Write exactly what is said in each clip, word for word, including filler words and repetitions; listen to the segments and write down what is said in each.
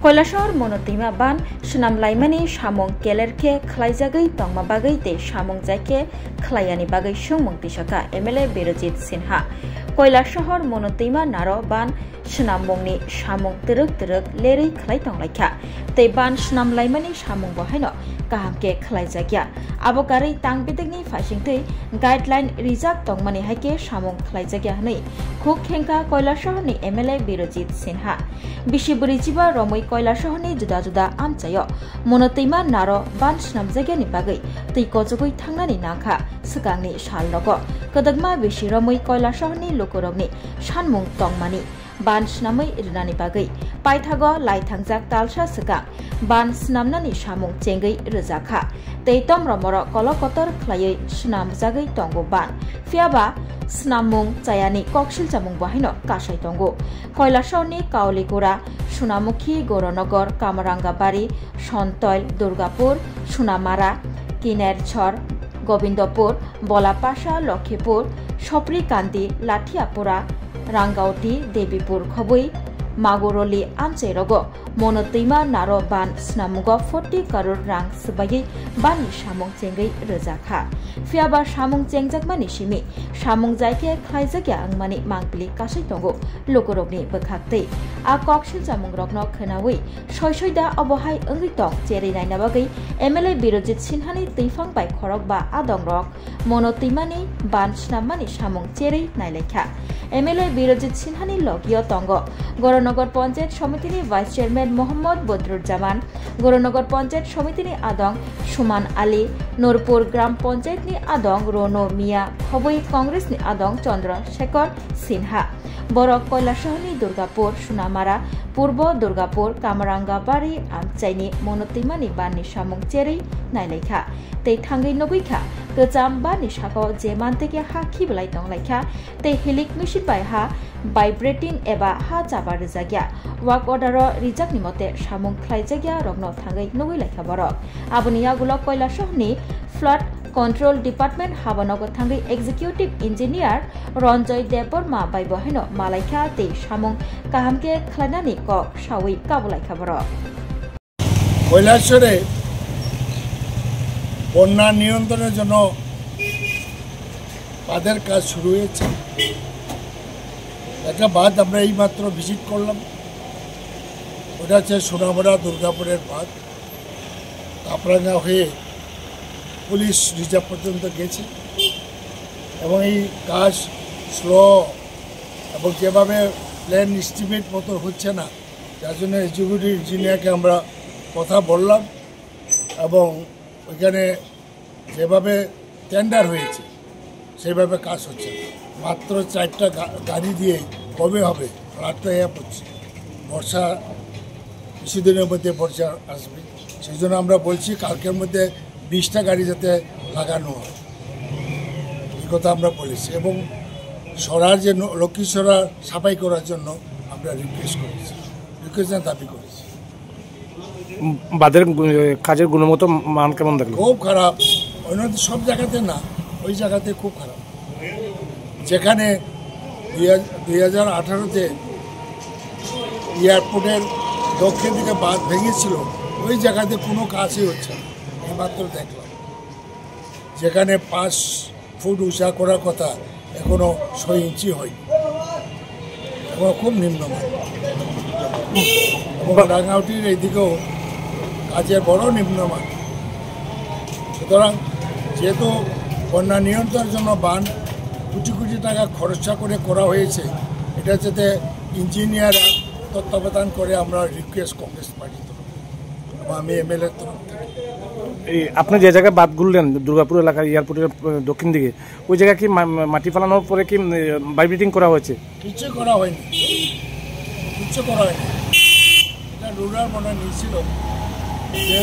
Koilasahar Monotwima ban swnam laimani samung keler khe khlaijagwi tongma bagwi tei samung jai khe khlaiyani bagwi swngmung tisakha M L A Birojit Sinha. Koilasahar Monotwima naro ban swnammungni samung twrwk twrwk lerwi khlai tonglaikha tei ban swnam laimani samung bo haino kaham khe khlaijakya. Abo karwi tang bedekni phaisingtwi guideline rijak tongmani hai khe samung khlaijakya hwnwi khuk khengkha Koilasahar ni M L A Birojit Sinha. Bisi bwrwi chiba romwi Koilasahar ni juda juda amchaio Monotwima naro ban swnamjakya ni bagwi twi kochogwi thangnani nangkha swkangni sal rogo. Kwdwkma bisi romwi Koilasahar ni lukurokni sanmung tongmani ban swnamwi rwnani bagwi paithago lai thangjak talsa swkang ban swnamnani samung chengwi rwjakha tei tomromorok kolok kotor khlaiwi swnamjagwi tongo ban. Phiyaba swnamung chayani koksilchamung bo haino kasai tongo. Koilasahar ni Kauligura, Sunamukhi, Goranagar, Kamarangabari, Sontoil, Durgapur, Sunamara, Kinerchor, Gobindapur, Bolapasa, Lokhipur, Soprikandi, Lathiyapura, Rangauti, Debipur khobwi Maguroli amchairogo Monotwima naro ban swnamungo forty crore rang swbaiwi banni samung chengwi rwjakha. Phiyaba samung chengjakmani simi samung jai khe khlaijakya wngmani mangpili kasai tongo lukurokni bwkhaktwi. A koksilchamungrokno khwnawi soi soi da obo hai wngwi tong cherwi naina bagwi M L A Birojit Sinhani twiphang bai khorok ba adongrok Monotwimani ban swnammani samung cherwi nailaikha. M L A Birojit Sinhani logio tongo Goranagar Panchayat Somitini Vice Chairman Mohammad Badruzzaman, Goranagar Panchayat Somitini adong Suman Ali, Nurpur Gram Panchayat ni adong Rono Mia, khobwi Congress ni adong Chandra Shekhar Sinha. Borok Koilasahar ni Durgapur, Sunamara, Purbo Durgapur, Kamarangabari amchaini Monotwimani banni samung cherwi nailaikha tei thangwi nugwikha kwcham banni sakao je manteke ha khiblai tonglaikha tei helik machine bai ha vibrating eba ha chaba rwjakya. Work order o rijakni mote samung khlaijakya rokno thangwi nugwi laikha borok. Aboni yagulo Koilasahar ni Flood Control Department habanogo thangwi Executive Engineer Ranjoy Debbarma bai bo haino malaikha tei samung kaham khe khlainani kok sawi kabulaikha borok. কৈলাসহরে বন্যা নিয়ন্ত্রণের জন্য বাঁধের কাজ শুরু হয়েছে। একটা বাঁধ আমরা এইমাত্র ভিজিট করলাম, ওটা হচ্ছে সোনামুড়া দুর্গাপুরের বাঁধ। কাপরাঙ্গা হয়ে পুলিশ রিজার্ভ পর্যন্ত গেছে এবং এই কাজ স্লো এবং যেভাবে প্ল্যান এস্টিমেট মতো হচ্ছে না, যার জন্য এক্সিকিউটিভ ইঞ্জিনিয়ারকে আমরা কথা বললাম এবং ওইখানে যেভাবে টেন্ডার হয়েছে সেইভাবে কাজ হচ্ছে না। মাত্র চারটা গা-, গাড়ি দিয়ে কবে হবে? রাত তো হয়ে পড়ছে, বর্ষা কিছুদিনের মধ্যে বর্ষা আসবে, সেই জন্য আমরা বলছি কালকের মধ্যে বিশটা গাড়ি যাতে লাগানো হয়, এই কথা আমরা বলেছি। এবং সরার যে ন-, লক্ষ্মীছড়া সাফাই করার জন্য আমরা রিকোয়েস্ট করেছি, রিকোয়েস্ট না, দাবি করেছি। উম, বাঁধের গু-, কাজের গুণগত মান কেমন দেখলেন? খুব খারাপ। অন্য সব জায়গাতে না, ওই জায়গাতে খুব খারাপ। যেখানে দুই হাজার, দুই হাজার আঠারোতে এয়ারপোর্টের দক্ষিণ দিকে বাঁধ ভেঙেছিল, ওই জায়গাতে কোনো কাজই হচ্ছে না। এইমাত্র দেখলাম, যেখানে পাঁচ ফুট উঁচা করার কথা, এখনো ছয় ইঞ্চি হয়নি, এখনো খুব নিম্নমান। এবং রাঙাউটির এইদিকেও কাজের বড় নিম্নমান। সুতরাং যেহেতু বন্যা নিয়ন্ত্রণের জন্য বাঁধ কোটি কোটি টাকা খরচা করে করা হয়েছে, এটা যাতে ইঞ্জিনিয়াররা তত্ত্বাবধান করে, আমরা রিকোয়েস্ট কংগ্রেস পার্টির তরফ থেকে এবং আমি এমএলএর তরফ থেকে। এই আপনি যে জায়গায় বাঁধ ঘুরলেন, দুর্গাপুর এলাকার এয়ারপোর্টের, আহ, দক্ষিণ দিকে, ওই জায়গায় কি মা-, মা-, মাটি ফালানোর পরে কি, উম, এ, ভাইব্রেটিং করা হয়েছে? কিচ্ছু করা হয়নি, কিচ্ছু করা হয়নি। এটা রুরাল মনে নিয়েছিল যে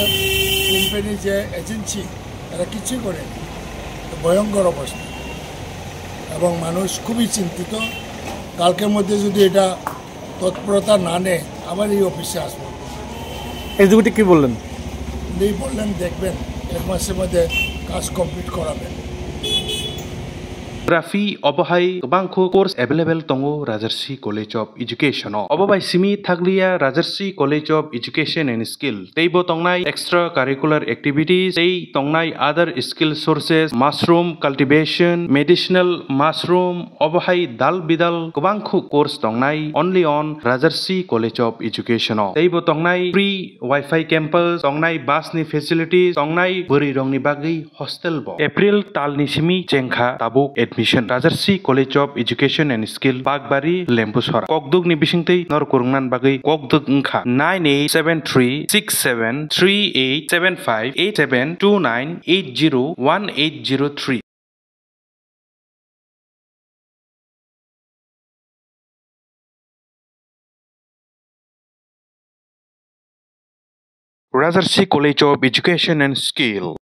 কোম্পানি, যে এজেন্সি, তারা কিচ্ছুই করেনি। তো ভয়ঙ্কর অবস্থা এবং মানুষ খুবই চিন্তিত। কালকের মধ্যে যদি এটা তৎপরতা না নেয়, আবার এই অফিসে আসবো। এক্সিকিউটিভ কি বললেন? উনি বললেন, দেখবেন, এক মাসের মধ্যে কাজ কমপ্লিট করাবেন। Geography, obo hai kwbangkhu course available tongo Rajarsi College of Education o. Obo bai simi thakliya Rajarsi College of Education and Skill, teibo tongnai extra curricular activities, tei tongnai other skill sources, mushroom cultivation, medicinal mushroom, obo hai dal bidal kwbangkhu course tongnai only on Rajarsi College of Education o. Teibo tongnai free Wi-Fi campus, tongnai bus ni facilities, tongnai bwrwi rokni bagwi hostel bo. April tal ni simi chengkha tabuk admission. Rajarsi College of Education and Skill, Bakbari, Lembusora. Kokduk ni bisingtwi norok kwrwngna bagwi kokduk wngkha nine eight seven three six seven three eight seven five eight seven two nine eight zero one eight zero three. Rajarsi College of Education and Skill.